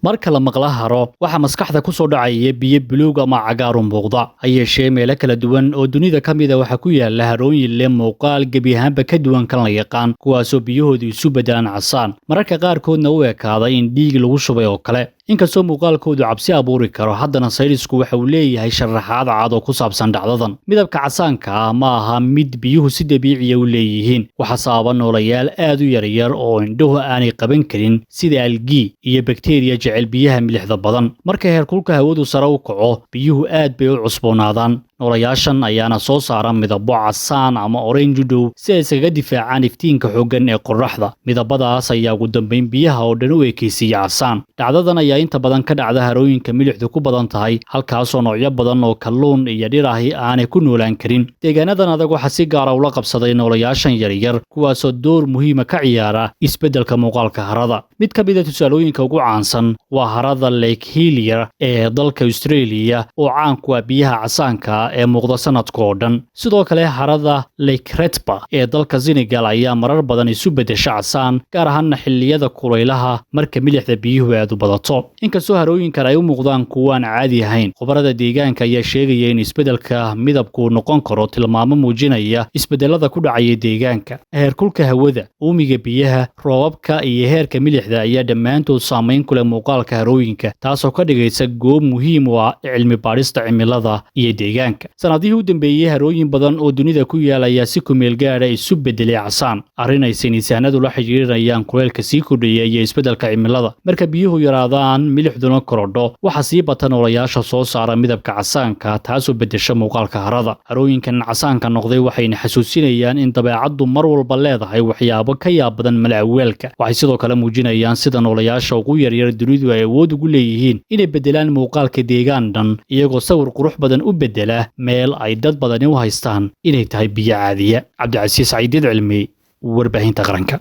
Marka la maqla haro, waxaa maskaxda ku soo dhacaya biyo buluug ama cagaar u muuqda. Ha yeeshee, meelo kala duwan oo dunida ka mid a waxaa ku yaala harooyin leh muuqaal gebi ahaanba ka duwan kan la yaqaan, kuwaasoo biyahoodu isu beddelaan casaan, mararka qaarkoodna u ekaada in dhiig lagu shubay oo kale. Inkastoo muuqaalkoodu cabsi abuuri karo, haddana saynisku waxa uu leeyahay sharaxaad cad oo ku saabsan dhacdadan. Midabka casaanka ah ma aha mid biyuhu si dabiiciya u leeyihiin. Waxaa sababa noolayaal aad u yaryar oo indhuhu aanay qaban karin, sida algae iyo bakteriya jecel biyaha milixda badan. Marka heerkulka hawadu sare u kaco, biyuhu aad bay u cusboonaadaan. Noolayaashan ayaana soo saara midabo casaan ama orange u dhow si ay iskaga difaacaan iftiinka xooggan ee qorraxda. Midabadaas ayaa ugu dambeyn biyaha oo dhan u ekaysiiya casaan. Dhacdadan ayaa inta badan ka dhacda harooyinka milixdu ku badan tahay, halkaasoo noocyo badan oo kalluun iyo dhir ahi aanay ku noolaan karin. Deegaanadan adag waxaa si gaara ula qabsaday noolayaashan yaryar, kuwaasoo door muhiima ka ciyaara isbeddelka muuqaalka harada. Mid ka mid a tusaalooyinka ugu caansan waa harada Lake Hillier ee dalka Australia, oo caan ku ah biyaha casaanka ee muuqda sanadka oo dhan. Sidoo kale, harada Lake Retba ee dalka Senegal ayaa marar badan isu beddesha casaan, gaar ahaana xilliyada kulaylaha marka milixda biyuhu aad u badato. Inkastoo harooyinkan ay u muuqdaan kuwo aan caadi ahayn, khubarada deegaanka ayaa sheegaya in isbeddelka midabku noqon karo tilmaamo muujinaya isbeddelada ku dhacaya deegaanka. Heerkulka hawada, uumiga biyaha, roobabka iyo heerka milixda ayaa dhammaantood saameyn ku leh muuqaalka harooyinka, taasoo ka dhigaysa goob muhiim u ah cilmi baadhista cimilada iyo deegaanka. Sanadihii u dambeeyey, harooyin badan oo dunida ku yaal ayaa si kumeel gaadha isu beddelay casaan, arrin ay saynisahanadu la xiriirinayaan kuleylka sii kordhaya iyo isbeddelka cimilada. Marka biyuhu yaraadaan, milixduna korodho, waxaa sii bata noolayaasha soo saara midabka casaanka, taasoo beddesha muuqaalka harada. Harooyinkan casaanka noqday waxayna xasuusinayaan in dabeecaddu mar walba leedahay waxyaabo ka yaab badan mala'awaalka. Waxay sidoo kale muujinayaan sida noolayaasha ugu yaryar dunidu ay awood ugu leeyihiin inay beddelaan muuqaalka deegaan dhan, iyagoo sawir qurux badan u beddela meel ay dad badani u haystaan inay tahay biyo caadiya. Cabdicasiis Caydiid Cilmi, Warbaahinta Qaranka.